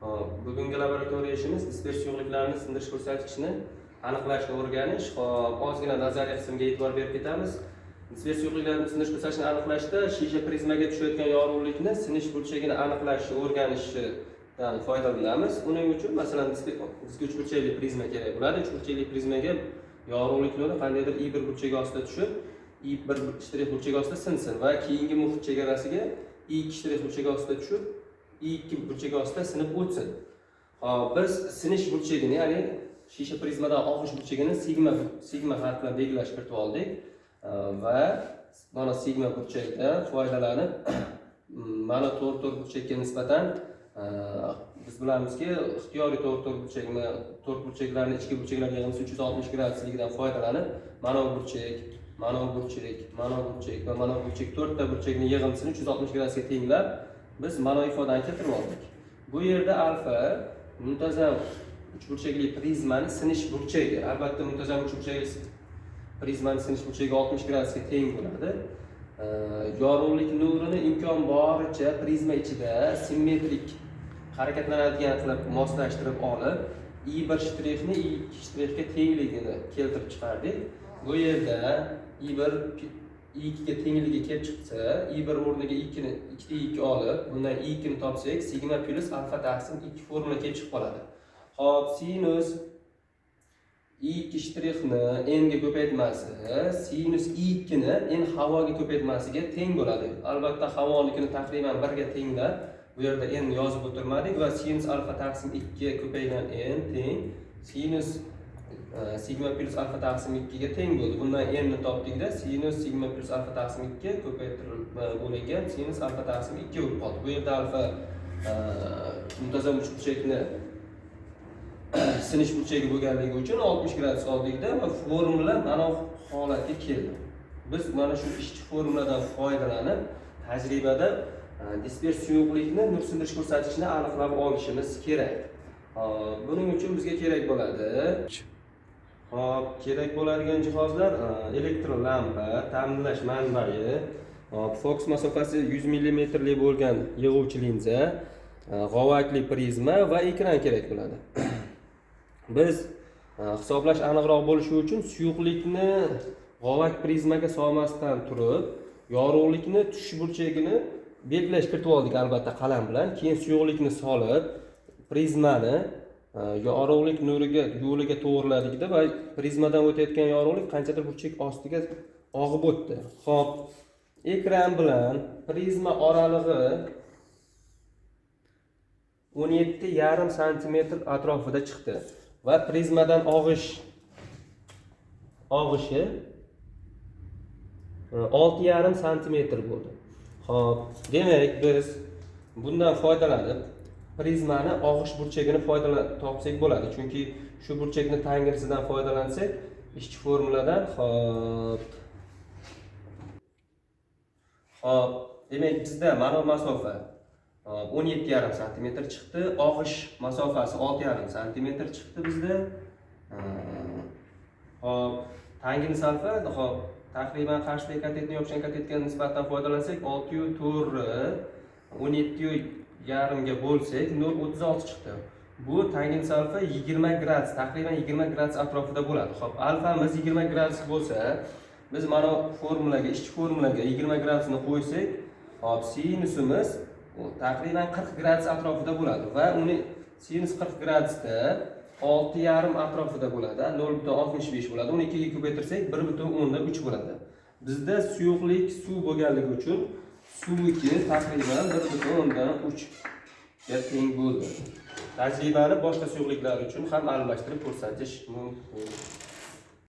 Hop, bugungi laboratoriya ishimiz dispers suyuqliklarni sindirish ko'rsatkichini aniqlashni o'rganish. Hop, ozgina nazariy qismga e'tibor berib ketamiz. Dispers suyuqliklarni sindirish ko'rsatkichini aniqlashda shisha prizmaga tushayotgan yorug'likni sinish burchagini aniqlashni o'rganishdan foydalanamiz. Uning uchun, masalan, bizga uchburchakli prizma kerak bo'ladi. Uchburchakli prizmaga yorug'lik nuri qandaydir I1 burchagi ostida tushib, I1 shtrix burchagi ostida sinsin va keyingi muhit chegarasiga I2 shtrix burchagi ostida tushib, I2 burchagi ostida sinib o'tsin. Hop, biz sinish burchagini, ya'ni shisha prizmadan og'ish burchagini sigma harfi bilan belgilash kiritib oldik va mana sigma burchagidan foydalanib, mana to'rt to'rt burchakka nisbatan, biz bilamizki, ixtiyoriy to'rt to'rt burchakni, to'rt burchaklarni ichki burchaklar yig'indisi 360 gradusligidan foydalanib, mana bu burchak, mana bu burchak, mana bu burchak va mana bu burchak, to'rtta burchakni yig'indisini 360 gradusga tenglab, biz mana ifodani keltirib oldik. Bu yerda alfa muntazam uchburchakli prizmani sinish burchagi. Albatta, muntazam uchburchakli prizmani sinish burchagi 60 gradusga teng bo'ladi. Yorug'lik nurini imkon boricha prizma ichida simmetrik harakatlanadigan qilib moslashtirib olib, I1 shtrixni I2 shtrixga tengligini keltirib chiqardik. Bu yerda I1 I2 ga tengligi kelib chiqsa, I1 o'rniga 2 ni, 2 2 olib, bundan I2 ni topsak, sigma plyus alfa taqsim 2 formula kelib chiqib qoladi. Hop, sinus I2 shtrixni n ga ko'paytmasi sinus I2 ni n havoga ko'paytmasiga teng bo'ladi. Albatta, havonikini taqriban 1 ga tenglab, bu yerda n yozib o'tirmadik va sinus alfa taqsim 2 ko'paygan n teng sinus sigma plyus alfa taqsim 2 ga teng bo'ldi. Bundan n ni topdikda, sinus sigma plyus alfa taqsim 2 ko'paytirilib bo'lingan sinus alfa taqsim 2 bo'lib qoldi. Bu yerda alfa muntazam uchburchakni sinish burchagi bo'lganligi uchun 60 gradus oldikda va formula mana bu holatga keldi. Biz mana shu ishchi formuladan foydalanib, tajribada dispers suyuqlikni nur sindirish ko'rsatkichini aniqlab olishimiz kerak. Hop, buning uchun bizga kerak bo'ladi. Hop, kerak bo'ladigan jihozlar: elektrolampa, ta'minlash manbai, hop, fokus masofasi 100 millimetrli bo'lgan yig'uvchi linza, g'ovakli prizma va ekran kerak bo'ladi. Biz hisoblash aniqroq bo'lishi uchun suyuqlikni g'ovak prizmaga solmasdan turib, yorug'likni tushish burchagini belgilash kiritib oldik, albatta, qalam bilan. Keyin suyuqlikni solib, prizmani yorug'lik nuriga yo'liga to'g'riladikda va prizmadan o'tayotgan yorug'lik qanchadir burchak ostiga og'ib o'tdi. Ho'p, ekran bilan prizma oralig'i 17,5 santimetr atrofida chiqdi va prizmadan og'ishi 6,5 santimetr bo'ldi. Ho'p, demak, biz bundan foydalanib prizmani og'ish burchagini topsak bo'ladi, chunki shu burchakni tanginisidan foydalansak, ishchi formuladan. Hop, demak, bizda mana bu masofa 17,5 santimetr chiqdi, og'ish masofasi 6,5 santimetr chiqdi bizda. Hop, tanginisi alfa, hop, taqriban qarshilik katetni yopishgan katetga nisbatan foydalansak, oltiyu to'rtni 17,5ga bo'lsak, 0,36 chiqdi. Bu tanginisi alfa 20 gradus, taqriban 20 gradus atrofida bo'ladi. Ho'p, alfamiz 20 gradus bo'lsa, biz mana formulaga, ishchi formulaga 20 gradusni qo'ysak, hop, sinusimiz u taqriban 40 gradus atrofida bo'ladi va uni sinus 40 gradusda 6,5 atrofida bo'ladi, 0,65 bo'ladi. Uni ikkiga ko'paytirsak, 1,3 bo'ladi. Bizda suyuqlik suv bo'lganligi uchun suvniki taqriban 1,3ga teng bo'ldi. Tajribani boshqa suyuqliklar uchun ham almashtirib ko'rsatish mumkin.